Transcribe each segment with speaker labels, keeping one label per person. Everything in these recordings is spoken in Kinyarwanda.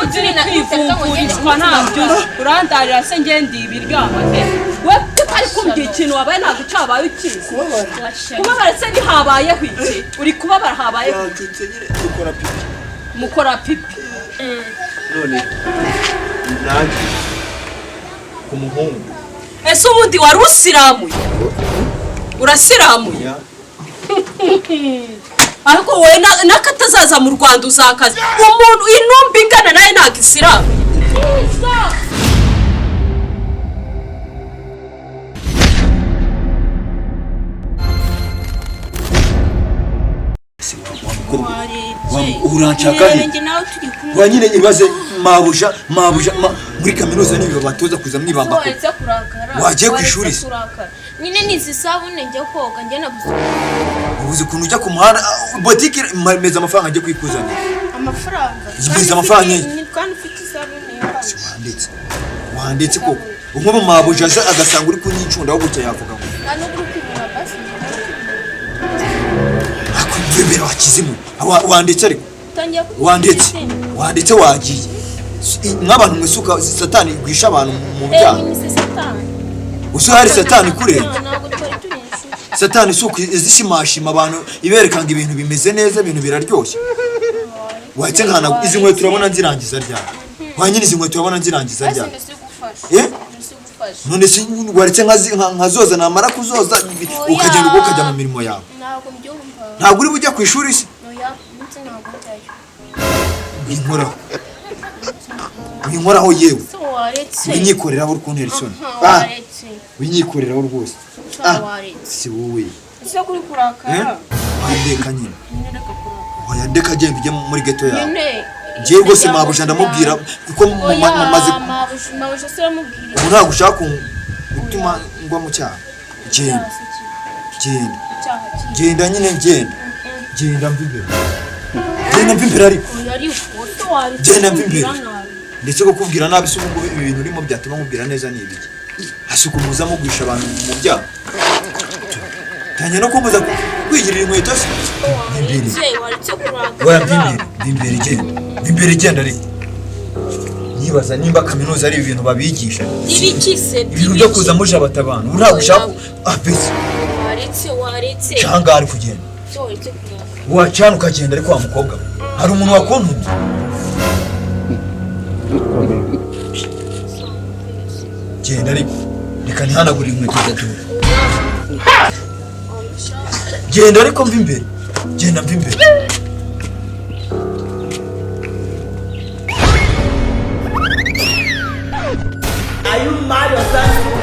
Speaker 1: Ibyo uri kwivumburishwa ntabyo uzi. Urandarira se ngende ibiryama se we utari kumbwira ikintu wabaye, ntabwo cyabaye ukizi.
Speaker 2: Kubabara.
Speaker 1: Kubabara se ntihabayeho iki? Uri kubabara habayeho iki?
Speaker 2: Yatutse nyine dukora pipi.
Speaker 1: Mukora pipi.
Speaker 2: None nanjye ku muhungu.
Speaker 1: Ese ubundi wari usiramuye? Urasiramuye?
Speaker 2: Ya.
Speaker 1: Ariko wowe n'akatazaza mu Rwanda uzakaza umuntu intumbi ingana nawe ntabwo isiramuye.
Speaker 2: Se wa mukobwa, uranshaka he?
Speaker 3: Njye nawe turi kumwe.
Speaker 2: Wa nyine ibaze mabuja muri kaminuza niba batoza kuza mwibamba ko
Speaker 3: Waretse kurakara.
Speaker 2: Wagiye ku
Speaker 3: Waretse
Speaker 2: ishuri se?
Speaker 3: kurakara. Nyine ni izi sabune njya koga, njye nabuze
Speaker 2: Ubuze ukuntu ujya ku muhanda, botike meza amafaranga ajye kwikuzanira.
Speaker 3: Amafaranga.
Speaker 2: Meza amafaranga ye.
Speaker 3: Kandi ufite isabune yawe.
Speaker 2: Wanditse koko nko mabuja aza agasanga uri kunyicundaho gutya yavuga ngo
Speaker 3: Nta nubwo uri kwibona basi, ntabwo uri kwibona.
Speaker 2: Akwibera wakizimu. Wanditse ariko.
Speaker 3: Utangiye kuvuga
Speaker 2: Wanditse.
Speaker 3: izina.
Speaker 2: Wanditse wagiye. Nk'abantu mwisuka satani igwisha abantu mu byaha.
Speaker 3: Ewe, ni se satani.
Speaker 2: Uzi hari satani kureba.
Speaker 3: Ntabwo twari turi inshuti.
Speaker 2: Satani isuka izishimashima abantu, ibereka ngo ibintu bimeze neza, ibintu biraryoshye. Wahetse nkana izi nkweto urabona nzirangiza ryari? Wa nyine izi nkweto urabona nzirangiza
Speaker 3: Basi
Speaker 2: ryari?
Speaker 3: ndazigufasha.
Speaker 2: Eh?
Speaker 3: Ndazigufasha.
Speaker 2: None se waretse nkazoza, namara kuzoza ukagenda ubwo ukajya mu mirimo yawe?
Speaker 3: Ntabwo mbyumva.
Speaker 2: Ntabwo uri bujya ku ishuri se?
Speaker 3: Oya, ndetse ntabwo njyayo.
Speaker 2: Winkoraho, winkoraho yewe.
Speaker 3: Se waretse.
Speaker 2: Winyikoreraho, uri kuntera isoni.
Speaker 3: Aha,
Speaker 2: Ah,
Speaker 3: waretse.
Speaker 2: winyikoreraho rwose.
Speaker 3: Se
Speaker 2: Ah.
Speaker 3: waretse.
Speaker 2: Si wowe.
Speaker 3: Ese kuri kurakara?
Speaker 2: Wandeka nyine.
Speaker 3: Nyine reka kurakara.
Speaker 2: Wayandeka, agenda ujye muri ghetto yawe.
Speaker 3: Nyine.
Speaker 2: Njyewe rwose mabuja ndamubwira kuko maze
Speaker 3: Oya, mabuja se uramubwira.
Speaker 2: Ubu ntabwo ushaka gutuma ngwa mu cyaha. Genda.
Speaker 3: Icyaha se ki?
Speaker 2: Genda.
Speaker 3: Icyaha ki?
Speaker 2: Genda nyine, genda, genda mva imbere, genda mva imbere ariko.
Speaker 3: Oya ariko, se waretse
Speaker 2: Genda mva imbere.
Speaker 3: kumbwira nabi.
Speaker 2: Ndetse ko kubwira nabi se, ubu ngubu ibi bintu urimo byatuma nkubwira neza ni ibiki? Hasi muza mugwisha abantu mu byaha, tangiye no kumbuza kwigirira inkweto se. Mva imbere.
Speaker 3: Waretse, waretse kurakara.
Speaker 2: Oya, mva imbere, mva imbere, genda, mva imbere, genda. Ariko nibaza nimba kaminuza ari ibintu babigisha.
Speaker 3: Ibiki se?
Speaker 2: Ibintu byo kuza mujabata abantu, ubu ntabwo ushaka ah bese.
Speaker 3: Waretse, waretse.
Speaker 2: Cyangwa ari kugenda.
Speaker 3: Se waretse kurakara.
Speaker 2: Wacana ukagenda ariko wa mukobwa we, hari umuntu wakuntumye? Genda ariko reka ntihanagure inkweto gatura. Genda ariko mva imbere, genda mva imbere.
Speaker 4: Are you mad or something?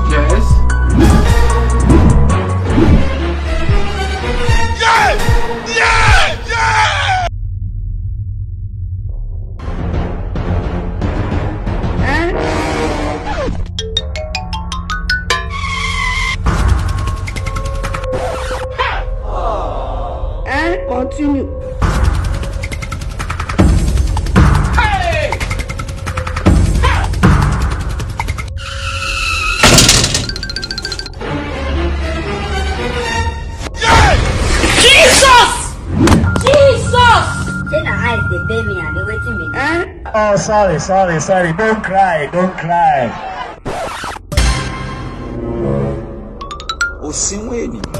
Speaker 5: Yes.
Speaker 4: Continue.
Speaker 1: Jesus! Jesus!
Speaker 6: Say na eyes dey pain me abi wetin be this?
Speaker 7: Oh, sorry, sorry, sorry. Don't cry, don't cry.
Speaker 8: Òsínwó ènìyàn.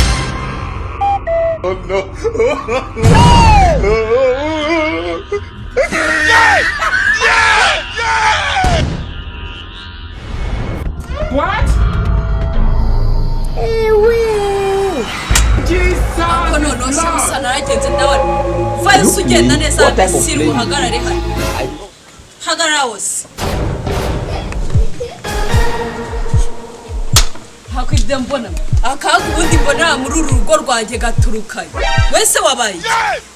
Speaker 5: What? Jesus!
Speaker 1: Ariko noneho se gusa naragenze ndabona vayo se ugenda neza agasiri uhagarare hano, hagarara hose hakwibyo mbona akaga. Ubundi mbona muri uru rugo rwanjye gaturukayo wese wabaye iki?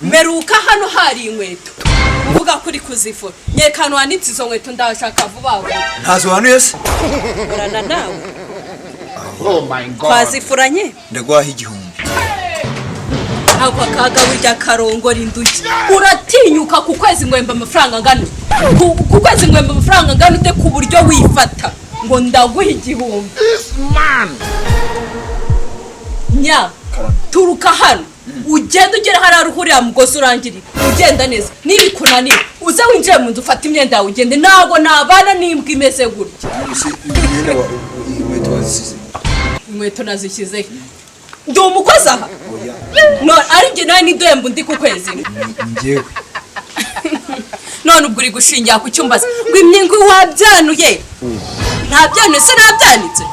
Speaker 1: Meruka hano hari inkweto uvuga ko uri kuzifura, nyereka ahantu hanitse izo nkweto, ndashaka vuba vuba.
Speaker 2: Ntazo wanuye se?
Speaker 1: Urana nawe.
Speaker 5: Oh my God.
Speaker 1: Twazifuranye.
Speaker 2: Ndaguhaho 1000.
Speaker 1: Ako kaga burya karongora induki. Uratinyuka ku kwezi ngwemba amafaranga angana ku kwezi ngwemba amafaranga angana ute ku buryo wifata ngo ndaguha 1000?
Speaker 5: This man.
Speaker 1: Nya, turuka hano ugenda ugera hariya ruhurira mugozi urangirira ugenda neza, nibikunanira uze winjire mu nzu ufate imyenda yawe ugende. Ntabwo nabana n'imbwa imeze gutya.
Speaker 2: Inkweto wazisize?
Speaker 1: Inkweto nazishyize. Ndi umukozi aha? None ari njye nawe n'iduhembo undi ku kwezi?
Speaker 2: Njyewe.
Speaker 1: None ubwo uri gushingira ku cyumba se ngo imyingo wabyanuye? Ntabyanuye se? Nabyanitse?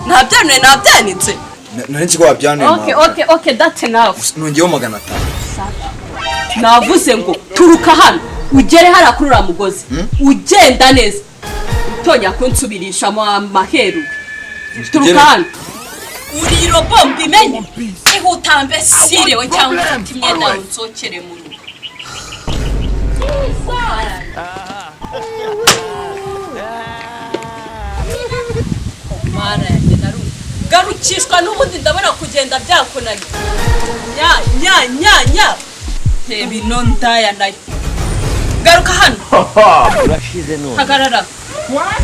Speaker 1: Ntabyanuye, nabyanitse.
Speaker 2: Nari nzi ko wabyanuye.
Speaker 1: Okay, okay, okay, that's enough.
Speaker 2: Nongeyeho 500.
Speaker 1: Navuze ngo turuka hano ugere hariya kuri uriya mugozi ugenda neza, utonya kunsubirishamo amaheru. Turuka hano uri robo mbimenye, ihutambe sirewe cyangwa ufate imyenda yawe unsokere mu rugo. Mara yanjye narume garukishwa n'ubundi ndabona kugenda byakunaniye. Nya nya nya nya, reba ino ndaya nayo. Garuka hano.
Speaker 4: Urashize none.
Speaker 1: Hagarara.
Speaker 5: What?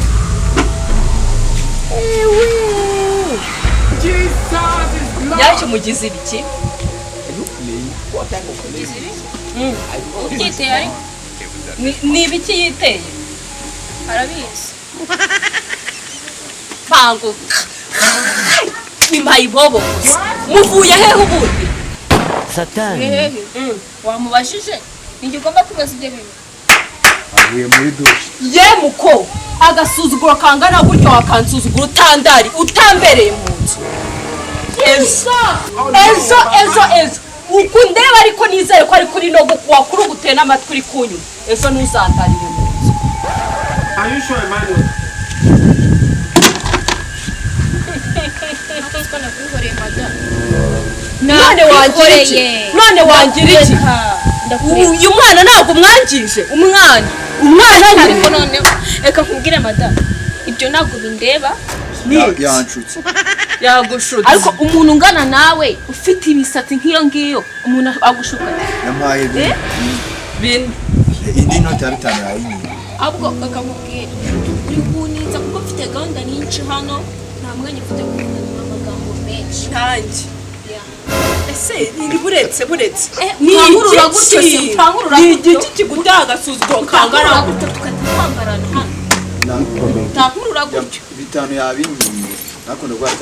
Speaker 5: Jesus is Lord.
Speaker 1: Yaje mugize ibiki?
Speaker 3: Ubyiteye ariko.
Speaker 1: Ni ibiki yiteye?
Speaker 3: Arabizi.
Speaker 1: Banguka. Ni mayibobo gusa. Muvuye hehe ubundi?
Speaker 4: Satani.
Speaker 3: Hehe. Wamubajije? Ninjye ugomba kwibaza ibyo bintu.
Speaker 2: Avuye muri dushe.
Speaker 1: Ye muko, agasuzuguro kangana gutyo wakansuzugura utandari utambereye mu nzu. Ejo ejo ejo ejo uko ndeba ariko nizere ko ari kuri no wakuru guteye n'amatwi uri kunyuma. Ejo ntuzandarire mu nzu.
Speaker 5: Are you sure, Emmanuel?
Speaker 1: None wangira iki? None wangira iki? Uyu mwana ntabwo umwangije.
Speaker 3: Umwana.
Speaker 1: Umwana
Speaker 3: ariko none reka nkubwire madamu, ibyo ntabwo bindeba.
Speaker 2: Yanshutse.
Speaker 1: Yagushutse.
Speaker 3: Ariko umuntu ungana nawe ufite imisatsi nk'iyo ngiyo umuntu agushuka.
Speaker 2: Yampaye
Speaker 1: bine.
Speaker 2: Indi noti ya 5 yayinyimye.
Speaker 3: Ahubwo reka nkubwire, uri kunitsa kuko mfite gahunda nyinshi hano, nta mwanya mfite wo kuvugana amagambo menshi.
Speaker 1: Ntange. Ese ni buretse buretse.
Speaker 3: Ni gutyo se utangurura
Speaker 1: gutyo. Ni igiki kigutera agasuzuguro kangana
Speaker 3: gutyo tukatwambarana hano? Utangurura gutyo.
Speaker 2: 5 yabinyimye. Nakunda gwa 5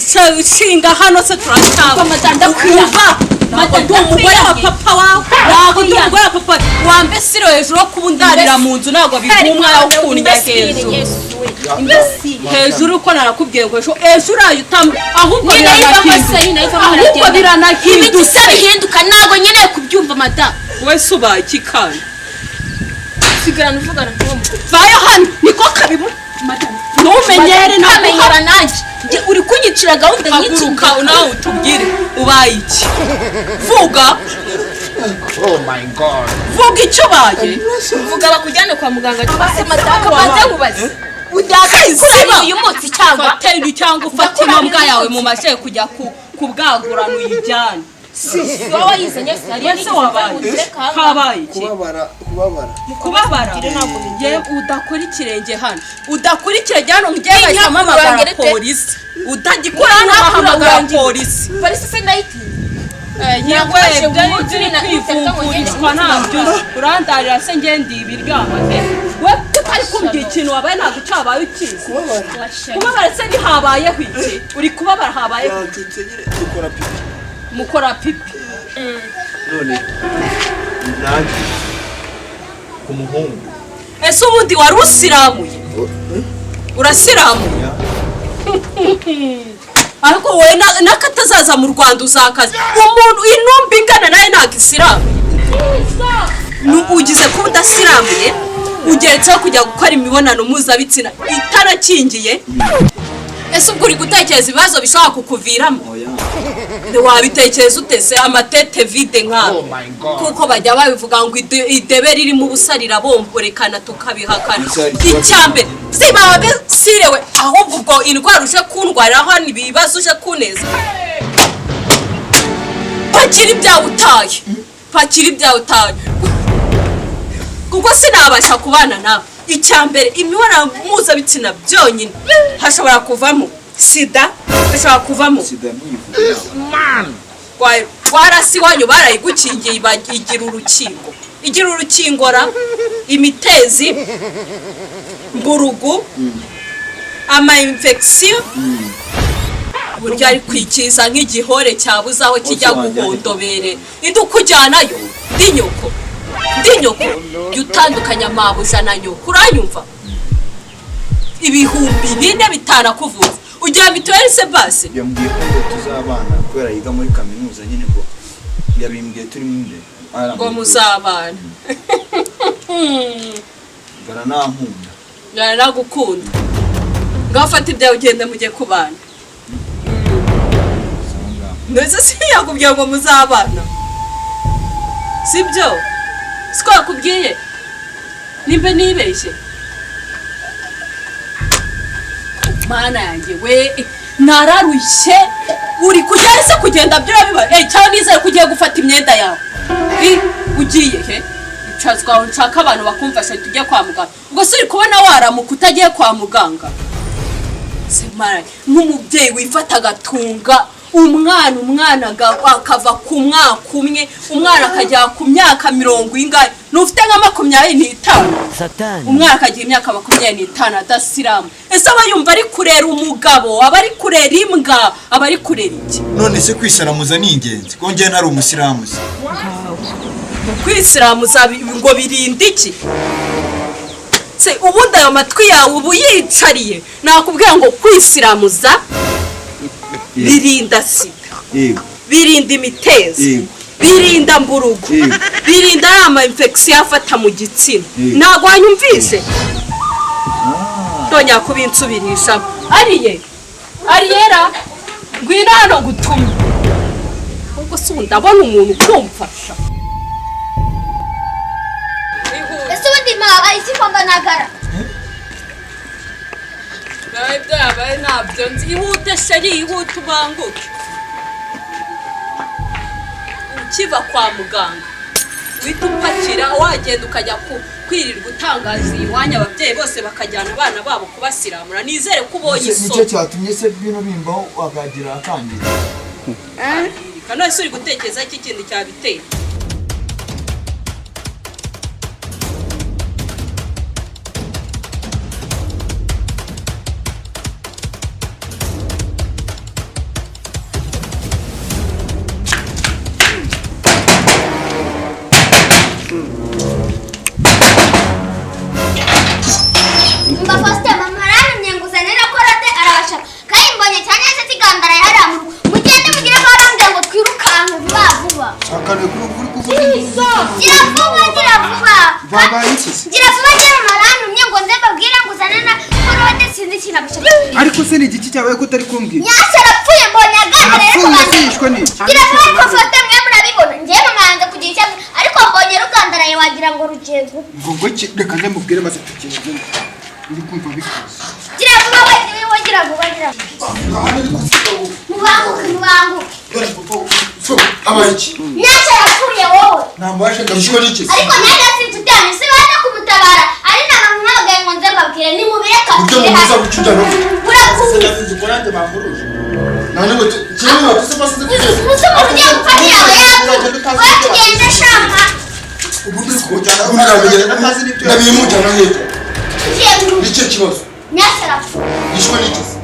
Speaker 2: cyane.
Speaker 1: Shinga hano se turacaba. Ndakwiyumva. Ntabwo ndi umugore wa papa wawe. Ntabwo ndi umugore wa papa wambe siro hejuru yo kuba undarira mu nzu ntabwo bigumwa yo kundya hejuru. Hejuru uko narakubwiye ngo ejo ejo uraye utamba ahubwo ahubwo biranahindutse.
Speaker 3: Bihinduka ntabwo nkeneye kubyumva madamu.
Speaker 1: Wese ubaye iki kandi?
Speaker 3: Sigarana uvugana n'uwo mugore.
Speaker 1: Vayo hano niko kabibura. Ntumenyere
Speaker 3: namenyera nanjye. Uri kunyicira gahunda nyinshi.
Speaker 1: Haguruka nawe utubwire ubaye iki? Vuga.
Speaker 5: Oh my God.
Speaker 1: Vuga icyo ubaye.
Speaker 3: Vuga bakujyane kwa muganga. Madamu nkubaze. Udakora uyu munsi cyangwa
Speaker 1: fateni cyangwa ufate imbwa yawe mu mashe kujya kubwagurana uyijyane.
Speaker 3: Wowe yizanye
Speaker 1: wese wabaye habaye iki?
Speaker 2: Kubabara kubabara.
Speaker 1: Kubabara. Ye udakora ikirenge hano. Udakora ikirenge hano ngiye bahamagara polisi. Utagikora hano bahamagara polisi.
Speaker 3: Polisi se ndayitinya.
Speaker 1: Yewe kwivumburishwa ntabyo urandarira se ngende ibiryama he. We tutari kumbwira ikintu wabaye ntabwo cyabaye ukizi. Kubabara se ntihabayeho iki? Uri kubabara habayeho.
Speaker 2: Yanshutse nyine dukora pipi.
Speaker 1: Mukora pipi.
Speaker 2: None nanjye ku muhungu.
Speaker 1: Ese ubundi wari usiramuye? Urasiramuye? Ariko wowe n'akatazaza mu Rwanda uzakaza. Umuntu intumbi ingana nawe ntabwo isiramuye. Ugize kuba udasiramuye, ugeretseho kujya gukora imibonano mpuzabitsina itarakingiye. Ese ubwo uri gutekereza ibibazo bishobora kukuviramo? Wabitekereza utese amatete vide nkawe? Kuko bajya babivuga ngo idebe ririmo ubusa rirabomborekana tukabihakana. Icyambere zibabe sirewe, ahubwo ubwo indwara uje kundwariraho ni ibibazo uje kuneza. Pakira ibyawe utaye, pakira ibyawe utaye, kuko sinabasha kubana nawe. Icya mbere, imibonano mpuzabitsina byonyine hashobora kuvamo sida, hashobora kuvamo
Speaker 2: Sida muyivuga.
Speaker 1: Rwarasi wanyu barayigukingiye, igira urukingo, igira urukingo ra imitezi, mburugu, ama infection. Burya ari kwikiza nk'igihore cyabuze aho kijya guhondobere. Indi ukujyanayo, ndi nyoko, ndi nyoko. Jya utandukanya mabuja na nyoko, uranyumva? 4000 bitanakuvuza, ugira mituweli se basi?
Speaker 2: Yambwiye ko ngo tuzabana kubera yiga muri kaminuza nyine, ngo yabimbwiye turimo imbere.
Speaker 1: Ngo muzabana?
Speaker 2: Baranankunda.
Speaker 1: Naranagukunda. Ngaho fata ibyawe ugende mujye kubana. Ndetse si yakubwiye ngo muzabana, sibyo? Siko yakubwiye? Nimba nibeshye, Mana yanjye we, nararushye. Uri kujya ese? Kugenda byo biba cyangwa nizere ko ugiye gufata imyenda yawe. Ugiye he? Icazwa aho nshaka abantu bakumfasha tujye kwa muganga. Ubwo se uri kubona waramuka utagiye kwa muganga? Se Mana, nk'umubyeyi wifata agatunga umwana, umwana akava ku mwaka umwe, umwana akagera ku myaka mirongo ingahe, ntufite nka 25, umwana akagira imyaka 25 adasiramu, ese aba yumva ari kurera umugabo, aba ari kurera imbwa, aba ari kurera iki?
Speaker 2: None se kwisaramuza ni ingenzi ko njye ntari umusilamu se?
Speaker 1: Kwisiramuza ngo birinde iki se? Ubundi ayo matwi yawe ubu yicariye, nakubwira ngo kwisiramuza birinda sida, birinda imitezi, birinda mburugu, birinda ya ma infection afata mu gitsina. Ntabwo wanyumvise? Tongera kubinsubirishamo. Ariye, ariyera, ngwino hano gutumye. Ubwo se ubu ndabona umuntu ukumfasha?
Speaker 6: Ese ubundi mwaba iki ko mbanagara?
Speaker 1: Nawe byabaye ntabyo nzi. Ihute chérie, ihute ubanguke. Ukiva kwa muganga uhita upakira wagenda, ukajya kwirirwa utangaza iwanyu, ababyeyi bose bakajyana abana babo kubasiramura. Nizere ko ubonye
Speaker 2: Nicyo
Speaker 1: isomo.
Speaker 2: cyatumye se bino bimbaho wakagira akangira?
Speaker 1: None se uri gutekereza ko ikindi cyabiteye?
Speaker 6: Umva Faustin, mama arantumye ngo uzane na korode, arabashaka kandi mbonye cyane neza kigandara hariya mu rugo. Mugende mugire ko arambwira ngo twirukanke vuba vuba.
Speaker 5: Akane kuri kuri kuvuga.
Speaker 6: Gira vuba, gira vuba.
Speaker 5: Babaye iki se?
Speaker 6: Gira vuba, gira, mama arantumye ngo nze mbabwire ngo uzane na korode, sinzi ikintu abashaka.
Speaker 5: Ariko se ni igiki cyabaye ko utari kumbwira?
Speaker 6: Nyashya arapfuye, mbonye aganira ariko
Speaker 5: Apfuye
Speaker 6: banza.
Speaker 5: se yishwe n'iki?
Speaker 6: Gira vuba ariko Faustin, mwe murabibona, njyewe mama yanze kugira icyo avuga, ariko mbonye rugandaraye wagira ngo rugiye gupfa.
Speaker 5: Ngo iki? Reka ndamubwire maze tugende, ndi kumva bikaze.
Speaker 6: Gira vuba we, we, gira vuba, gira vuba. Mubanguke, mubanguke.
Speaker 5: So abaye iki?
Speaker 6: Nyashya arapfuye wowe.
Speaker 5: Ntambaje ndabishwe n'iki se?
Speaker 6: Ariko nanjye si inshuti yanyu, si baza kumutabara ari nta mpamagaye ngo nze mbabwire nimubireka.
Speaker 5: Buryo mubuza bucyo ujya no
Speaker 6: Burakuze.
Speaker 5: Nanjye bamuruje none ngo kimwe batuse basize kugenda.
Speaker 6: Umunsi umuntu ugiye gupfa ntiyawe yapfa, wowe tugende shama.
Speaker 5: Ubundi kujyana ndabimujyana hehe?
Speaker 6: Tugiye mu rugo.
Speaker 5: Nicyo kibazo.
Speaker 6: Nyashya arapfuye.
Speaker 5: Yishwe n'iki se?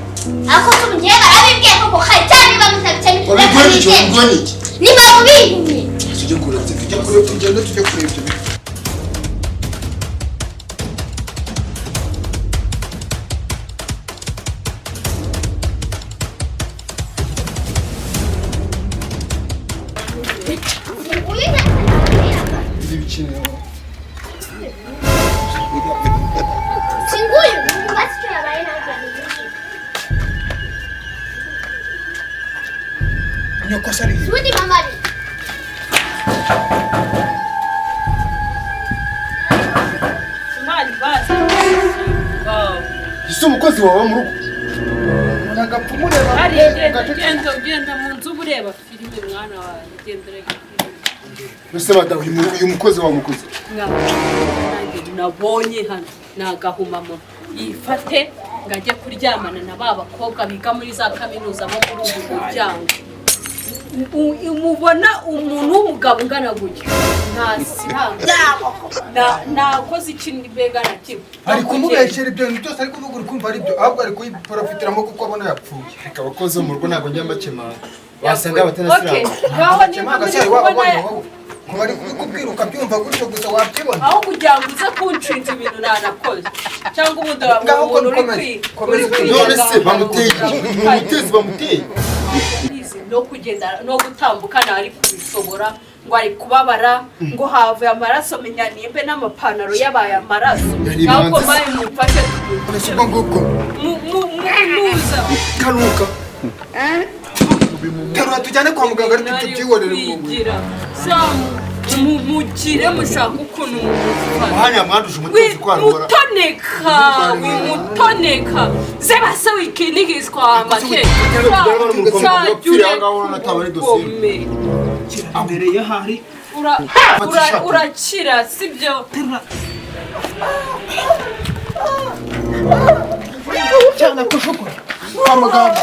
Speaker 6: Ariko se ubu ngewe barabibwiye koko hari cyane niba mutabikene.
Speaker 5: Wabibwiwe n'iki? Wabibwiwe n'iki?
Speaker 6: Niba mubintumye.
Speaker 5: Tujye kureba, tujye kureba, tugende tujye kureba ibyo bintu.
Speaker 6: Uyu ntabwo si nguyu basi, icyo yabaye ntabwo yabivuze.
Speaker 5: Nyoko se ari he?
Speaker 6: Ubundi mama ari
Speaker 1: Imana ibaze.
Speaker 5: Ese umukozi wawe wo mu rugo? Umuntu agapfa umureba
Speaker 1: Ari
Speaker 5: pe,
Speaker 1: genda
Speaker 5: ugaceceka.
Speaker 1: genda, ugenda mu nzu uba ureba filime. Filime mwana wanjye, gendera filime.
Speaker 5: Mbese madamu, uyu mukozi wa mukozi
Speaker 1: Nanjye nabonye hano ni agahumamo, yifate ngo ajye kuryamana na ba bakobwa biga muri za kaminuza bo muri ubu muryango. Mubona umuntu w'umugabo ungana gutya, nta siranga nakoze ikintu mbega na kimwe.
Speaker 8: Ari kumubeshyera ibyo bintu byose ari kuvuga, uri kumva ari byo, ahubwo ari kuyiprofitiramo kuko abona yapfuye.
Speaker 5: Reka, abakozi bo mu rugo ntabwo njya mbakemanga, wasanga batanasiramu.
Speaker 1: Ngaho niba muri
Speaker 8: Akemanga se waba
Speaker 1: kubona
Speaker 8: ubonye wowe ngo ari kubikubwira ukabyumva gutyo gusa, wabyibona?
Speaker 1: Aho kugira ngo uze kunshinja ibintu nanakoze cyangwa ubundi
Speaker 8: Ngaho
Speaker 1: umuntu uri
Speaker 8: komeza, komeza.
Speaker 1: uri kwiga
Speaker 5: None se bamuteye iki? Ni umutezi bamuteye.
Speaker 1: Abizi no kugenda no gutambuka ntari kubishobora, ngo ari kubabara, ngo havuye amaraso, menya nimbe n'amapantaro yabaye amaraso.
Speaker 5: Yari
Speaker 1: Ntabwo
Speaker 5: imanzi se.
Speaker 1: mayi mumfashe.
Speaker 8: None se ubwo ngubwo
Speaker 1: Muza.
Speaker 8: Kanuka, terura tujyane kwa muganga, ariko ibyo byihorere mu
Speaker 1: kwigira mugire mushaka ukuntu mumufata.
Speaker 5: Hano mwanduje umutezi ko arora.
Speaker 1: Wimutoneka, wimutoneka, zebase wikinigizwa amate.
Speaker 4: Imbere ye hari
Speaker 1: Urakira, sibyo?
Speaker 8: Cyane kushukura kwa muganga.